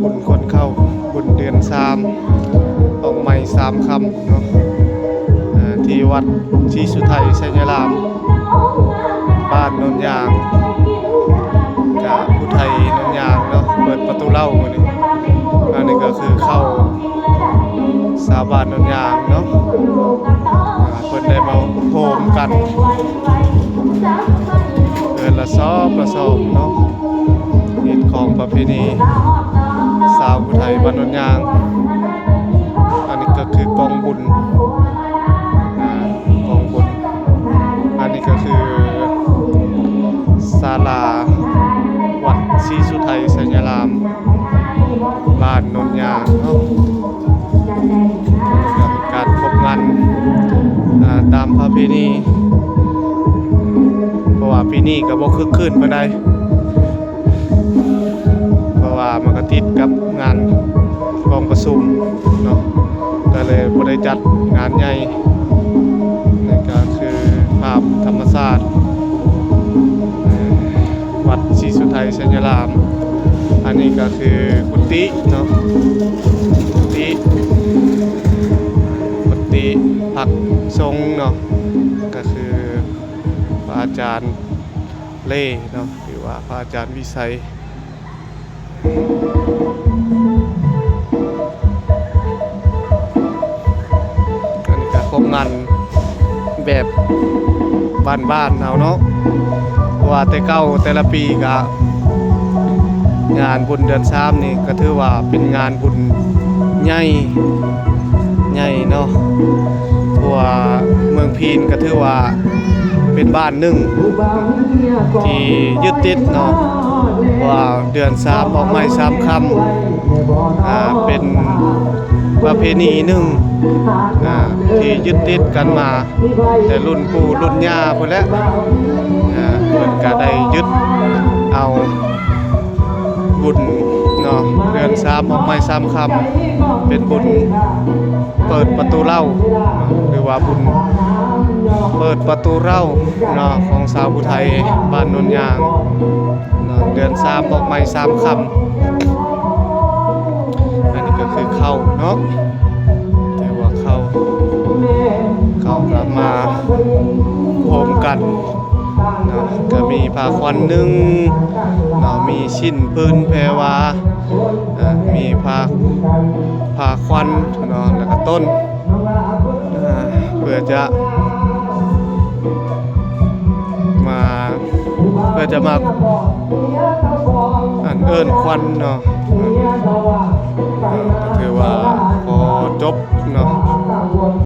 ບຸນຄົນເຂົ້າ ບຸນເດືອນສາມ ອອກໃໝ່ສາມຄ່ຳເນາະ ເອີ ທີ່ວັດສີສຸໄທໄຊຍະລາມ ບ້ານໂນນຍາງ ກະຜູ້ໄທໂນນຍາງເນາະ ເປີດປະຕູເຫຼົ່າມື້ນີ້. ອັນນີ້ກໍຄືເຂົ້າຊາວບ້ານໂນນຍາງເນາະ ເພິ່ນໄດ້ມາໂຮມກັນ ເດືອນລະສອບລະສອບເນາະ ເຮັດຂອງປະເພນີຊາວຜູ້ໄທບ້ານໂນນຍາງ. ອັນນີ້ກໍຄືກອງບຸນ ອາ ກອງບຸນ. ອັນນີ້ກໍຄືສາລາວັດສີສຸໄທໄຊຍະລາມ ບ້ານໂນນຍາງເນາະ. ການຄົບງານ ອາ ຕາມປະເພນີ ເພາະວ່າປີນີ້ກໍບໍ່ຄຶກຄື້ນປານໃດ ເພາະວ່າມັນກໍຕິດກັບງານກອງປະຊຸມເນາະ ກໍເລີຍບໍ່ໄດ້ຈັດງານໃຫຍ່. ນີ້ກໍຄືພາບທຳມະຊາດ ວັດສີສຸໄທໄຊຍະລາມ. ອັນນີ້ກໍຄືກຸຕິເນາະ ກຸຕິ ກຸຕິພັກສົງເນາະ ກໍຄືພະອາຈານເລ່ເນາະ ຫຼືວ່າພະອາຈານວິໄສ. ອັນນີ້ກໍຄວາມງານແບບບ້ານໆເຮົາເນາະ ເພາະວ່າແຕ່ເກົ່າແຕ່ລະປີກໍ ງານບຸນເດືອນສາມນີ້ກໍຖືວ່າເປັນງານບຸນໃຫຍ່ ໃຫຍ່ເນາະ ເພາະວ່າເມືອງພີນກໍຖືວ່າເປັນບ້ານໜຶ່ງທີ່ຍຶດຕິດເນາະ ເພາະວ່າເດືອນສາມອອກໃໝ່ສາມຄ່ຳ ອາ ເປັນປະເພນີໜຶ່ງ ອາ ທີ່ຍຶດຕິດກັນມາແຕ່ລຸ້ນປູ່ລຸ້ນຍ່າພຸ້ນແຫຼະ ອາ ເພິ່ນກະໄດ້ຍຶດເອົາ ບຸນເນາະ ເດືອນສາມອອກໃໝ່ສາມຄ່ຳ ເປັນບຸນເປີດປະຕູເຫຼົ່າ ຫຼືວ່າບຸນເປີດປະຕູເຫຼົ່າເນາະ ຂອງຊາວຜູ້ໄທບ້ານໂນນຍາງເນາະ ເດືອນສາມອອກໃໝ່ສາມຄ່ຳ. ອັນນີ້ກໍຄືເຂົ້າເນາະ ຖືວ່າເຂົ້າ ເຂົ້າກໍມາໂຮມກັນ ເນາະ ກໍມີຜ້າຂວັນໜຶ່ງເນາະ ມີສິ້ນຜືນແພວາ ເອີ ມີຜ້າ ຜ້າຂວັນເນາະ ແລ້ວກໍຕົ້ນ ເອີ ເພື່ອຈະມາ ເພື່ອຈະມາ ອັນ ເອີ້ນຂວັນເນາະ ເອີ ກໍຖືວ່າຂໍຈົບ ເນາະ